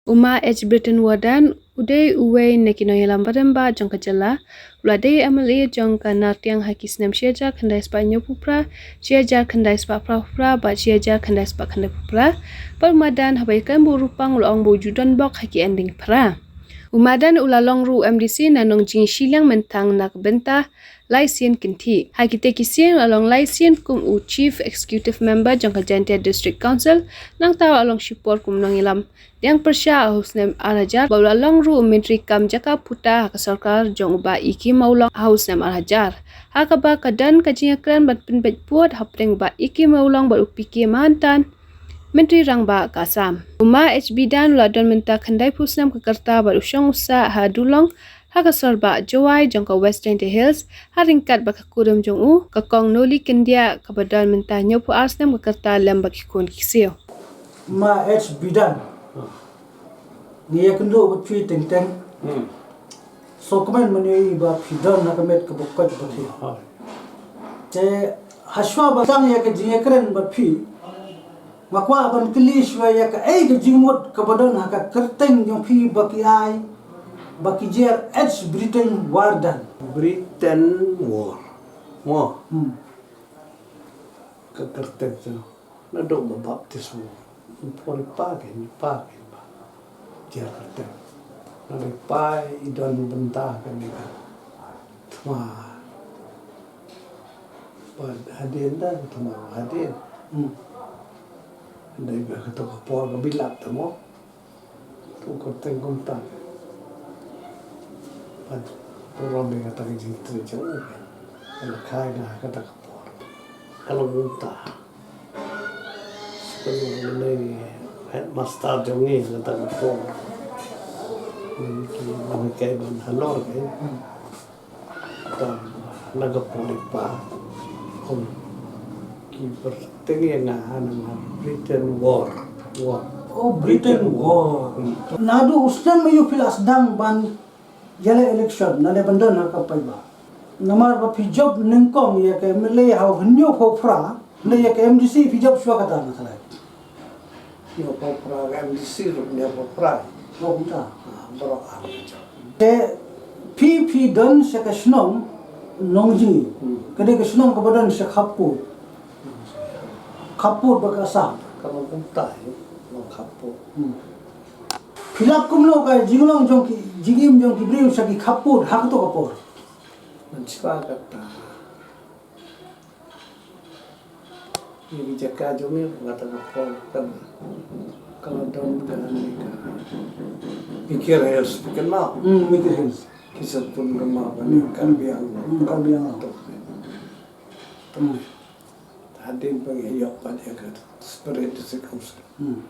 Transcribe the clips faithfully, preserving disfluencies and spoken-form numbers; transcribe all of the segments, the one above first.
U Ma H Britton Wardan u dei uwei na ki nongïalam ba rangbah jong ka jylla. U la dei M L A jong ka Nartiang ha ki snem shi hajar khyndai spah hynñiew phew phra, shi hajar khyndai spah phra phew phra bad shi hajar khyndai spah khyndai phew phra. Bad u Ma Dan, haba ïakren bad u Rupang, u la ong ba u ju don bok ha ki ending phra. U Ma Dan u la long ruh u M D C na Nongjngi shiliang mynta na ka bynta lai sien kynthih. Ha kitei ki sien u la long lai sien kum u Chief Executive Member jong ka Jaintia District Council, nangta u la long shipor kum nongïalam diang pyrshah ha u snem ar hajar, bad u la long ruh u Myntri kam jaka puta ha ka sorkar jong u Bah E K Mawlong ha u snem ar hajar. Ha kaba ka don ka jingïakren ban pynbeit pud hapdeng u Bah E K Mawlong bad u P K Mahanthan, Myntri Rangbah ka Assam. U Ma H Britton u la don mynta khyndai phew snem ka rta bad u shong u sah ha Dulong, ha ka sor bah Jowai jong ka West Jaintia Hills, ha ryngkat bad ka kurim jong u, ka Kong Noli Kyndiah, kaba don mynta hynñiew phew ar snem ka rta, lem bad ki khun ki ksiew. Ma H Britton, ngi ïakynduh bad phi teng teng. Hmm. Sngewkmen mynne ba phi don ha ka met kaba koit bad phi. Te hashwa ba tang ïa ka jingïakren bad phi, nga kwah ban kylli shuwa ïa kaei ka jingmut kaba don ha ka kyrteng jong phi ba ki ai, ba ki jer H Britton Wardan. Britton War. Mo. Hmm. Ka kyrteng jong. Naduh ba baptismo. Por i pa ke, i pa ke ba. Jer kyrteng. Naduh i pa i don bynta kane ka thma. Ba hadien da ka thma hadien. Hmm. Dei ba kato ka por ka bilat ta mo. Tu kyrteng kumta. Bad burom ïa kata ka jingtrei jong u. Ka la kha ïa kata ka por. Ka long kumta. Skul u dei headmaster jong ngi kata ka por. Ki nang kai ban halor kai. Tang na ka por i pa. Kum ki pyrthei ïa nga ha na Britton War. War. Oh, Britton War. Hmm. Naduh u snem aïu phi la sdang ban ïaleh election, nane ban don ha ka paidbah. Namar ba phi jop nyngkong ïa ka M L A ha u hynñiew phew phra, ne ïa ka M D C phi jop shuwa kata, nga tharai. Hynñiew phew phra ka M D C ruh, hynñiew phew phra. Oh, kumta. Ah, baroh ar ka jop. Te phi, phi don sha ka shnong Nongjngi. Hmm. Ka dei ka shnong kaba don sha khappud. Khappud bad ka Assam. Ka long kumta, eh, long khappud. Hmm. Phi lap kumno ka jinglong jong ki, jingim jong ki briew sha ki khappud ha kato ka por? Mynshuwa kata. Ïa ki jaka jong ngi, kata ka por kan, ka la don kane ka Mikir Hills, phi kynmaw? Hmm, Mikir Hills. Ki sa pun kynmaw kane, hmm, Karbi Anglong. Hmm, Karbi Anglong. To. Hmm. Hadien ba ngi ïoh pat ïa ka Separate District Council. Hmm.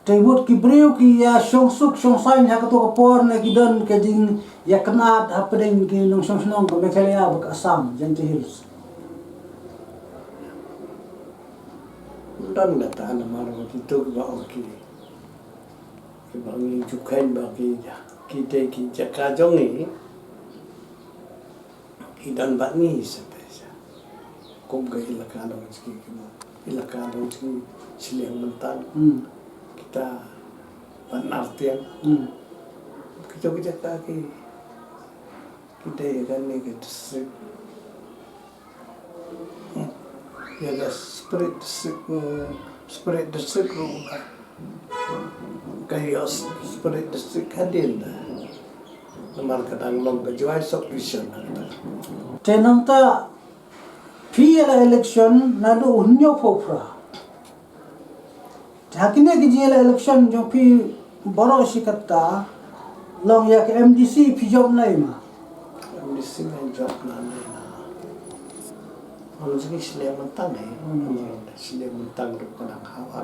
Te mut ki briew ki ïa shong suk shong saiñ ha kato ka por ne ki don ka jingïakynad hapdeng ki nongshong shnong ka Meghalaya bad ka Assam, Jaintia Hills. Don kata namar ba kito kiba ong ki, kiba ong ngi ju kheiñ ba ki, ki dei ki jaka jong ngi. Ki don bad ngi shatei sha. Kum ka Elaka Nongchki ki mo. Elaka Nongchki, Shiliang Myntang. Hmm. Kita bad Nartiang. Hmm. Kita ki jaka ki, kita ïa kane ka district. Hmm. Ïa ka Separate District, hmm, Separate District ruh ka ïoh Separate District hadien da. Namar ka dang long ka Jowai Sub-Division. Te nangta phi ïaleh election naduh u hynñiew phew phra. Te ha kine ki jingïaleh election jong phi baroh shi katta, long ïa ka M D C phi jop nai ma? M D C nga jop na nai na. Ong jong ngi Shiliang Myntang eh. Hmm. Shiliang Myntang ruh ka dang hap ha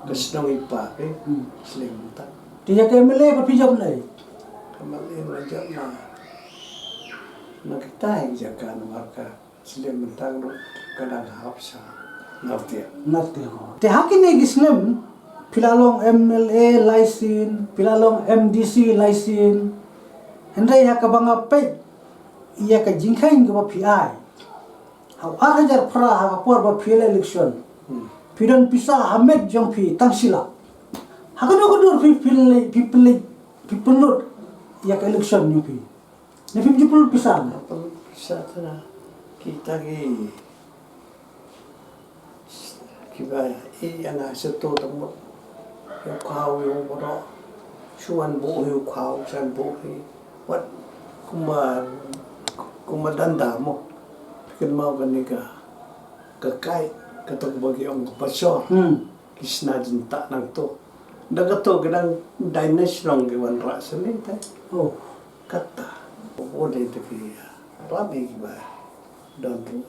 ka shnong i pa eh. Hmm. Shiliang Myntang. Te ïa ka M L A pat phi jop nai? Ka M L A nga jop na, na kita hi jaka namar ka Shiliang Myntang ruh ka dang hap sha Nartiang. Nartiang. Te ha kine ki snem phi la long M L A lai sien, phi la long M D C lai sien. Hynrei ha kaba nga peit ïa ka jingkheiñ kaba phi ai, ha u ar hajar phra ha ka por ba phi ïaleh election, hmm, phi don pisa ha met jong phi tang shi lak. Ha kano ka dur phi pynleit, phi pynleit, phi pynlut ïa ka election ïa phi? Ne phim ju pynlut pisa? Pynlut pisa te na kita ki kiba ïa nga sha to tang mut. Ïa u khaw ïa u baroh. Shu wan buh hi u khaw, shu wan buh hi. Wat kumba, kumba danda mo. Phi kynmaw kane ka, ka kai, ka tang ba ki ong ka pashor. Hmm. Ki shna jingtah nangto. Da kato ki dang dai na shnong ki wanrah sha ni te. Oh. Kata. Ko dei te ki rap hi kiba don ruh.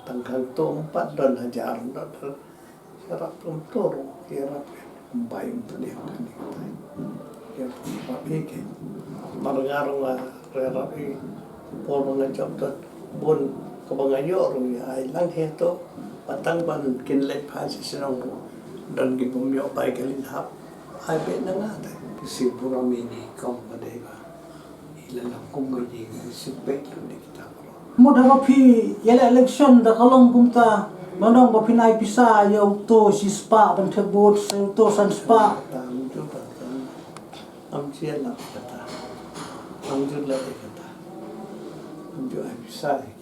Tang khangto em pat don hajar, don, don. Ki rap kumto ruh ki rap. Bai em pynïap kane katai. Ki rap hi ki. Mar nga ruh nga rap hi. Por ba nga jop don bun kaba nga ïoh ruh ïa ai lang hi to. Ba tang ban kin leit phai sha shnong ruh don ki bym ïoh bai ka lynhap. Ai beit na nga te. Ki shu burom ïa ngi kum ba dei ba i la long kum ka ïing, i shu beit lut ïa kita baroh. Mut haba phi ïaleh election da ka long kumta, ban ong ba phin ai pisa ïa uto shispah ban thep vote, ïa uto san spah. Tam ju ba tam. Ngam ju lap kata. Ngam ju lap kata. Ngam ju ai pisa lagi.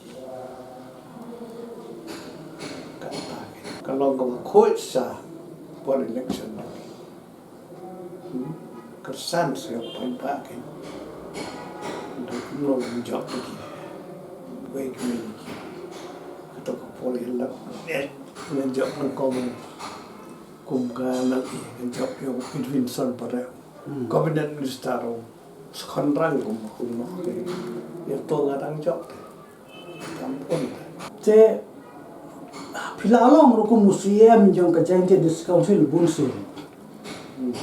Kata ka long kaba khuid sa por election. Hmm. Kyrsan sa ïa u paidbah kein. Da kumno ngin jop ïa ki. Wei ki mih ki. Kato ka por ïa lap. Ngin jop nyngkong. Kum ka M L A ngin jop ïa u Edwinson Parekh. Hmm. Cabinet Minister u Skhondrang kum, kum noh. Ïa to nga dang jop te. Kam pun te. Te phi la long ruh kum u C E M jong ka Jaintia District Council bun sien. Hmm.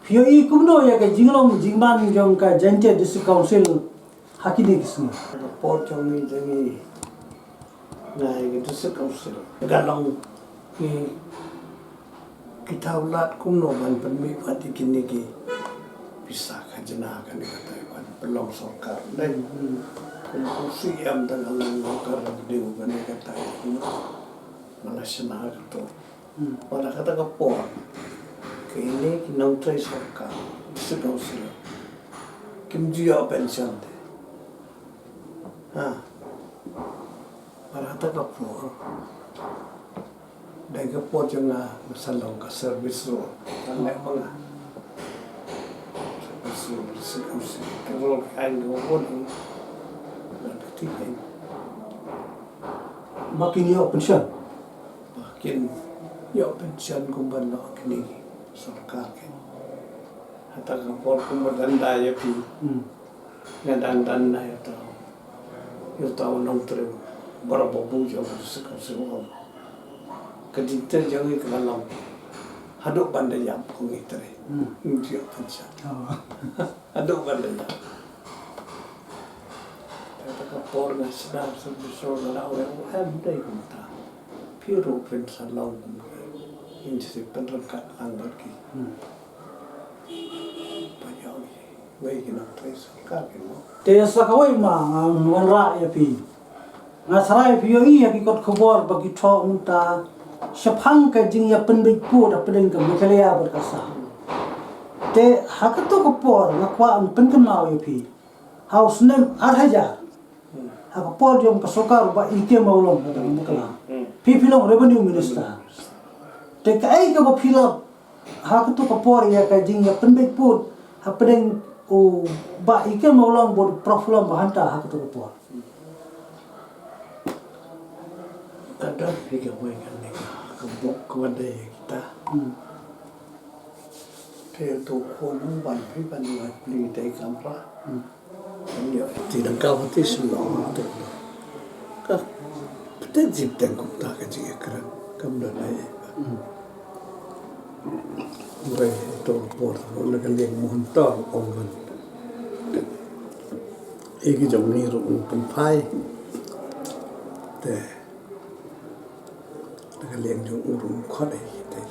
Phi ïohi kumno ïa ka jinglong jingman jong ka Jaintia District Council ha kine ki sngi? Ka por jong ngi jong ngi. Nga ïa ka district council. Ka long ki, ki thaw lad kumno ban pynmih pat ïa kine ki pisa khajna kane katai ban pynlong sorkar. Dei. Hmm. Kum u C E M te nga long worker revenue kane katai. Nga la shna kato. Hmm. Bad ha kata ka por kine ki nongtrei sorkar, district council, kim ju ïoh pension te. Ha. Bad ha kata ka por dei ka por jong nga, nga sa long ka service role. Tang leh ma nga. Service role, district council. Ka role ka aiñ ka bun. Bad ka ti aiñ. Ba kin ïoh pension? Ba kin ïoh pension kumba noh kine ki sorkar kein. Hata ka por kumba dang da ïa phi. Hmm. Nga dang dang na ïa uta u, ïa uta u nongtrei baroh babu jong ka district council. Ka jingtrei jong ngi ka long haduh ban da ïap, ong ngi trei. Hmm. Ngim ju ïoh pension. Oh. Haduh ban da ïap. Kata ka por nga sdang sa bishar nga la ong, em, dei kumta. Phi ruh phin sa long kum ki. Ngin sa pynryngkat lang bad ki. Hmm. Ba ïoh ngi wei ki nongtrei sorkar ki mo. Te sa kawei ma nga wanrah ïa phi. Nga tharai phi ïohi ïa ki kot khubor ba ki thoh mynta shaphang ka jingïapynbeit pud hapdeng ka Meghalaya bad ka Assam. Te ha kato ka por nga kwah ban pynkynmaw ïa phi. Ha u snem ar hajar. Hmm. Ha ka por jong ka sorkar u Bah E K Mawlong, kata ka bakla. Hmm. Phi phi long Revenue Minister. Te kaei kaba phi lap ha kato ka por ïa ka jingïapynbeit pud hapdeng u Bah E K Mawlong bad u Prof Lum Bahanta ha kato ka por? Ka dang phi kawei kane ka bok kaba dei kita. Hmm. Te to khun ban phi ban wan pli te kamra. Hmm. Ïa, ti dang ka hati silo te. Ka pete jip teng kumta ka jingïakren kam don ai. Hmm. Ngai to por to na ka liang Mohantor ong ban. Ïa ki jong ngi ruh pynphai. Te na ka liang jong u ruh khot ai te.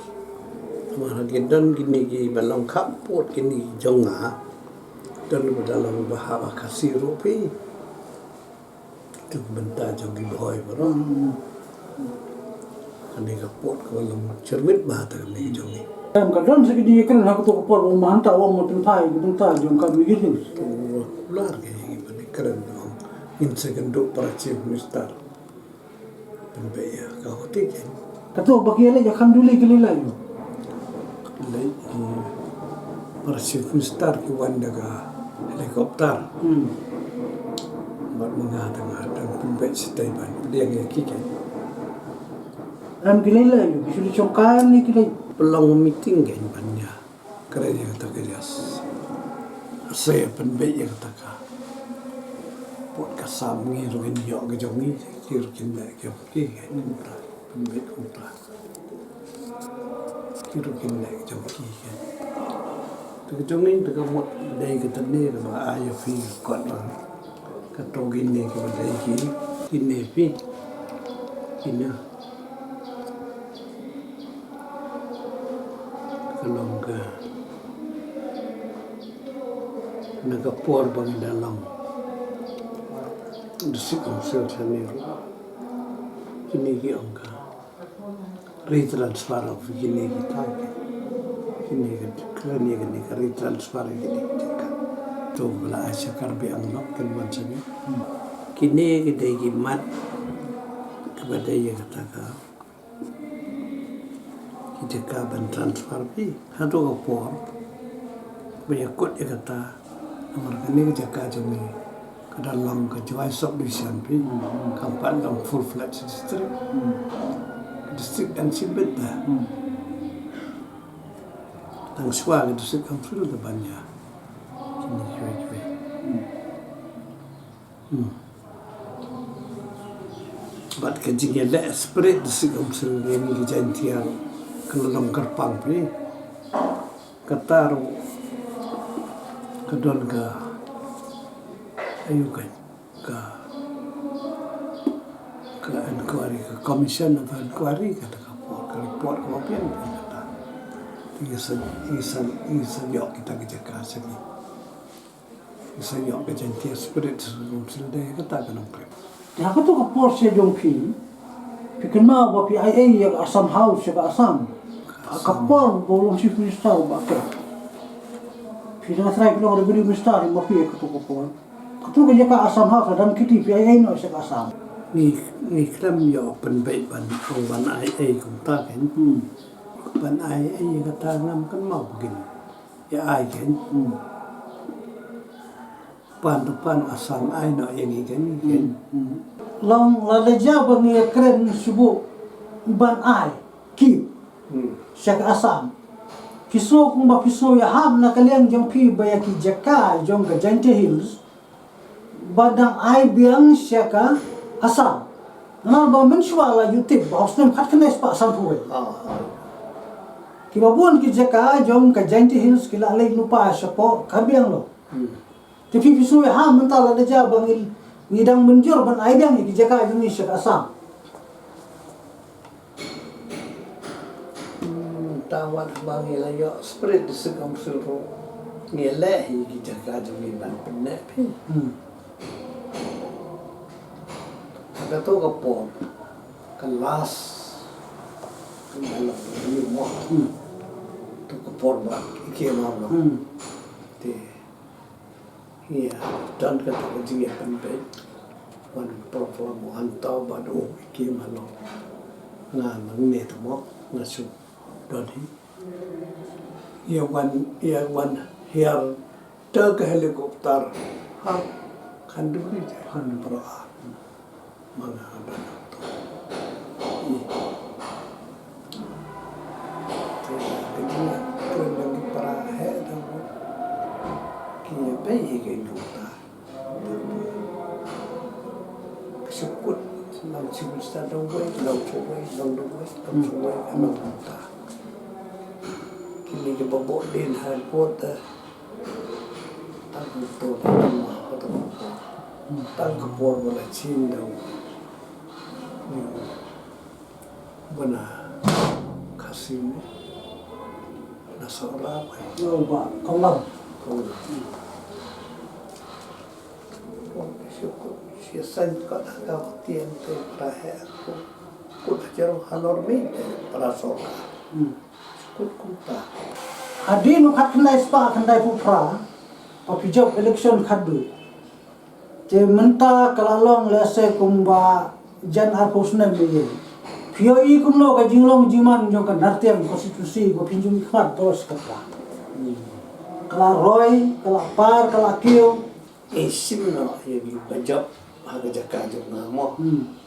Namar ha ki don kine kiba long khappud kine ki jong nga. Don ba da long ba haba Khasi ruh phi. Te ka bynta jong ki Bhoi baroh. Kane ka pud kaba long chyrmit bha te kane ka jong ngi. Em, ka don sa ki jingïakren ha kato ka por ba ma hangta u ong ma pynphai ka bynta jong ka Meghalaya Hills. Lar ka ïa ngi ban ïakren, ngin sa kynduh para chief minister. Pynbeit ïa ka hotel kan. Kato ba ki leit ïa Khanduli ki leit lai. Leit, eh, para chief minister ki wan da ka helicopter. Hmm. Bad ma nga tang, nga tang pynbeit shatei ban pdiang ïa ki kan. Em, ki leit lai, ki shu leit shong kan ne ki leit. Pynlong meeting kan ban ïa. Kren ïa kata ka jas. Sa ïa pynbeit ïa kata ka. Put ka sam ngi ruh ngin ïoh ka jong ngi, ki ruh kin leh ka jong ki, kan kumta. Pynbeit kumta. Ki ruh kin leh ka jong ki, kan. Te ka jong ngi te ka mut dei kata ne kaba ai ïa phi ka kot ba. Kato kine kiba dei ki, kine phi. Kine. Ka long ka, na ka por ba ngi da long District Council shane ruh, kine ki ong ka retransfer of kine ki thaiñ, kine ki, kine, kine ka retransfer kine ki jaka. To ba la ai sha Karbi Anglong kan wan shane. Kine ki dei ki mat kiba dei ïa kata ka ki jaka ban transfer phi. Hato ka por ba ïa kut ïa kata, namar kane ka jaka jong ngi ka da long ka Jowai subdivision phi. Kam pat long full fledged district. District dang shibit da. Tang shuwa ka district council da ban ïa kine jwai jwai. Hmm. Bad ka jingïaleh separate district council ïa ngi ki Jaintia ka la long kyrpang phi. Kata ruh ka don ka, ayu ka, ka, ka inquiry, ka commission of inquiry, kata ka por, ka report ka biang kata. Ngi sa, ngi sa, ngi sa ïoh kita ki jaka sha ngi. Sa ïoh ka Jaintia Spirit Council de kata ka nongkrem. Te ha kato ka por sha jong phi, phi kynmaw ba phi ai ei ïa ka Assam House sha ka Assam. Ka por ba u long Chief Minister u Bah Kep. Phi dang trai ki long Revenue Minister ma phi ha kato ka por. Kato ka jaka Assam House, Ladrymkiti, phi ai ei noh sha ka Assam. Ngi, ngi khlem ïoh pynbeit ban ong ban ai ei kumta kan. Hmm. Ban ai ei ïa kata ngam kynmaw ba kin ïa ai kan. Hmm. Pan to pan Assam ai noh ïa ngi kan, kan. Hmm. Long lada jia ba ngi ïa kren shuh ban ai ki. Hmm. Sha ka Assam. Phi sngew kumba phi sngew ïahap na ka liang jong phi ba ïa ki jaka jong ka Jaintia Hills ba dang ai biang sha ka Assam. Namar ba mynshuwa la ju tip ba u snem khatkhyndai spah sanphew wei. Ah, ah. Kiba bun ki jaka jong ka Jaintia Hills ki la leit lypa shapoh Karbi Anglong. Hmm. Te phi, phi sngew ïahap mynta lada jia ba ngi, ngi dang mynjur ban ai biang ïa ki jaka jong ngi sha ka Assam. Hmm, ta wat ba ngi la ïoh separate district council ruh ngi leh hi ki jaka jong ngi ban pynneh phi. Hmm. Kato ka por ka last ka la la ni mo. Hmm. To ka por ba ki ke ma mo. Hmm. Te ïa don kata ka jingïapynbeit. Wan problem u hangto bad u ki ma long. Nga nangne te mo nga shu don hi. Ïa wan, ïa wan hiar da ka helicopter ha Khanduli te. Khanduli. Pro a. Ma nga ban to. I. Te ka jingïakren jong ki para heh dang mut ki ïa pei hi ka ïing ka ta. Ka shu kut, nang shu kut sa dong wei, nang shu wei, nang dong wei, nang shu wei, nang dong ta. Kine ki ba bok din ha court, eh. Tang ka por ba tang ma ka tang ka por. Tang ka por ba la chin dong. Ni. Bana Khasi mo. Na Sohra bai. Yo ba, Konglam. Konglam. Ko shu ko, shi san ko da ka tiang te para heh ko. Ko da jero halor mi te para sorkar. Hmm. Kut kumta. Hadien u khatkhyndai spah khyndaiphew phra, ba phi jop election khadduh. Te mynta ka la long lehse kumba jan arphew snem ïa. Phi ïohi kumno ka jinglong jingman jong ka Nartiang constituency ba phin jum khmat ba skata. Ka la roi, ka la par, ka la kiew. Ei, sim noh ïa ki ba jop ha ka jaka jong nga mo. Hmm.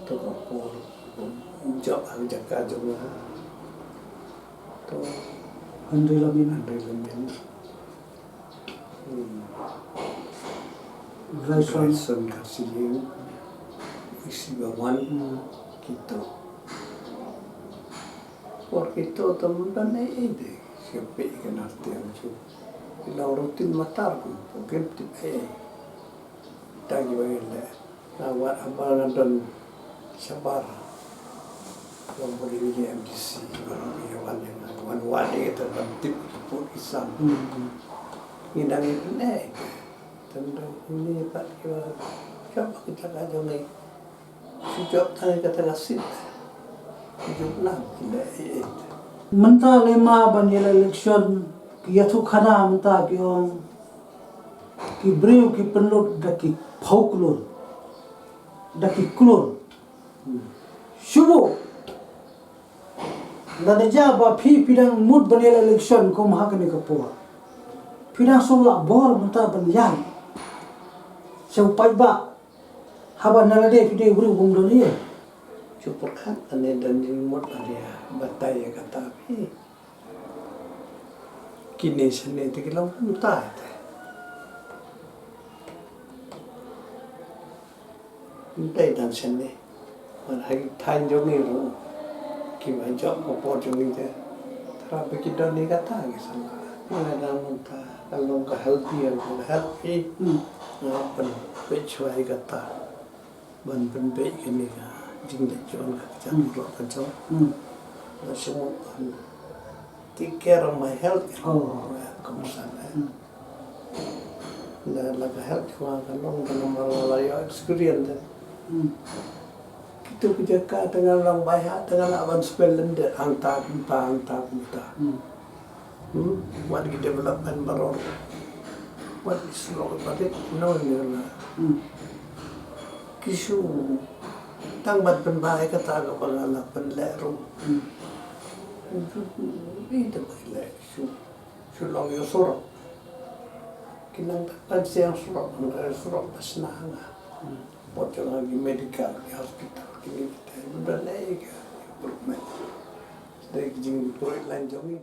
To ka por jop ha ka jaka jong nga. To Henry Lamin. Henry Lamin. Hmm. Raison. Raison Kharshilling. Isi ba wan. Hmm. Kito. Por kito to mynta ne ide. Siapa ikan arti yang cu. Ina rutin matar ku. Oke, tip eh. Tagi bagi le. Na wat haba nga don shabar. Long bagi ni M D C, bagi ni wan yang wan wan ni kita ban tip report kisam. Hmm. Ngi dang ni ne. Tendang ini pat kita. Siapa kita ka jong ni. Shu jop tang ïa kata ka seat. Shu jop lang, ynda eh, eh. Mynta lema ban ïa la election, ki ïathuh khana mynta ki ong, ki briew ki pynlut da ki phew klur. Da ki klur. Hmm. Shu buh. Lada jia ba phi, phi dang mut ban ïa la election kum ha kane ka por. Phi dang shu lah bor mynta ban ïaid sha u paidbah. Haba na lade phi dei u briew bym don ïa. Shu pyrkhat ane don jingmut ban ïa batai ïa kata phi. Kine shane te ki long kumta te. Ym dei tang shane. Bad ha ki thaiñ jong ngi ruh, kiba jop ka por jong ngi te, tara ba ki don ïa kata ki sala. Nga dang mynta ka long ka healthy, ka healthy. Hmm. Nga pynbeit shuwa ïa kata. Ban pynbeit kane ka jingleit jong ka jam. Hmm. Ka jong. Hmm. Nga sngewbha ban take care of my health. Oh. Ka mut san, eh. Hmm. Na la ka health jong nga ka long ka namar nga la ïoh experience. Hmm. Kito ki jaka te nga long baiha te nga lah ban spell lyndet hangta kumta, hangta kumta. Hmm. Hmm? Wat ki development baroh. Wat ki surok baroh. No, no, no. Hmm. Ki shu tang ban pynbha ïa kata kaba nga la pynleh ruh. Hmm. Ito ba ki leh shu. Shu long ïa u surok. Ki nang tang ban siang surok, nang tang surok ba shna nga. Hmm. Bad jong nga ki medical, ki hospital, kine kita. Mudah leh ka improvement. Dei ki jing improvement jong ngi.